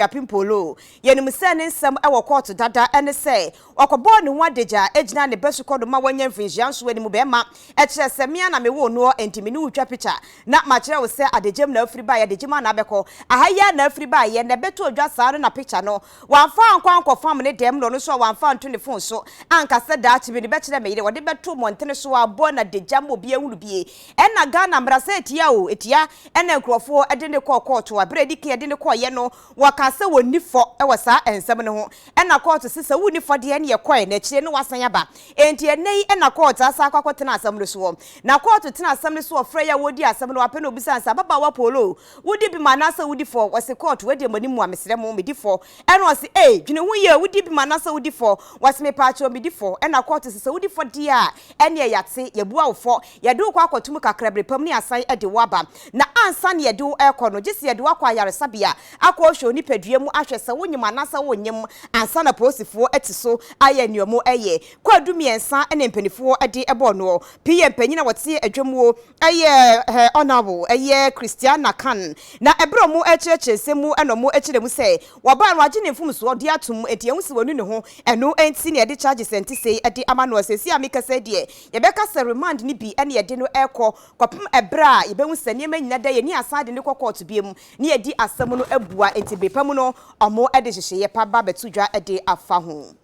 Akuapem Polo. Yɛnim sɛ ne nsɛm wɔ kɔɔto dada ne sɛ ɔkɔbɔɔ ne ho adagya gyinaa ne ba sukɔ do ma wanya mfirinhyia nson anim bɛrima. Ɛkyerɛ sɛ me ara na mewoo noɔ enti me ne wo retwa pikya na makyerɛ wo sɛ adagyam na afiri baeɛ, adagyam ara na abɛkɔ. Aha yi ara na afiri baeɛ na ɛbɛtɔɔ dwa saa no na pikya no wamfa ankɔ ankɔfam ne dɛm na ɔno nso a wamfa anto ne fon so anka sɛ daakye mede bɛkyerɛ me yere. Ɔde bɛto mmɔntene so abɔ no adagya ma obiara ahunu bie. Ɛna Ghana mmara sɛ ɛtia o, ɛtia. Ɛna nkurɔfoɔ de no kɔɔ kɔɔto a berɛ a ɛdi kan yɛde no kɔeɛ no wɔkaa sɛ wɔnni fɔ wɔ saa nsɛm no ho. Ɛna kɔɔto se sɛ wonni fɔ deɛ ɛneɛ kɔɛ na akyire no woasan aba. Enti ɛnnɛ yi ɛna kɔɔto asan akɔ akɔtena asɛm no soɔ. Na kɔɔto tena asɛm no so ɔfrɛ yi a wɔredi asɛm no wapɛ na ɔbisa no sɛ ababaawa Polo wodi bem anaasɛ wodi fɔ? Wɔse kɔɔto wei deɛ moanim mua mesrɛ mo medi fɔ. Ɛna ɔse ei dwene ho yie wodi bem anaasɛ wodi fɔ? Wɔse mepaakyɛw medi fɔ. Ɛna kɔɔto se sɛ wodi fɔ deɛ a ɛneɛ yɛate yɛabua wo fɔ. Yɛde wo kɔ akɔto mu kakra bere pa mu na yɛasan de wo aba. Na ansa na yɛde wo rekɔ no, gye sɛ yɛde wo akɔ ayaresabea akɔhwɛ wo nipadua mu ahwɛ sɛ wonyem anaasɛ wonnyem ansa na apolisifoɔ ati so ayɛ nea wɔyɛ. Kwaadu mmiɛnsa na mpanimfoɔ de bɔɔ noɔ. Pii yɛ mpanyin a wɔte adwammuo, ɛyɛ Honourable, ɛyɛ Christiana Khan. Na ɛberɛ a wɔrekyerɛkyerɛ nsɛm mu na wɔkyerɛ mu sɛ wɔbaa no wagye ne mfomsoɔ de atom enti yɛhu sɛ wanu ne ho, ɛno nti na yɛde charges a ɛnte sei de ama noɔ. Seesei a mekasa yi deɛ, Yɛbɛka sɛ remand no bi ne yɛde no rekɔ kɔpem ɛberɛ a yɛbɛhu sɛ nneɛma nyina da yɛn ani asan de no kɔ kɔɔto biom ne yɛadi asɛm no abua enti bere pa mu no wɔde nhyehyɛeɛ pa ba bɛto dwa de afa ho.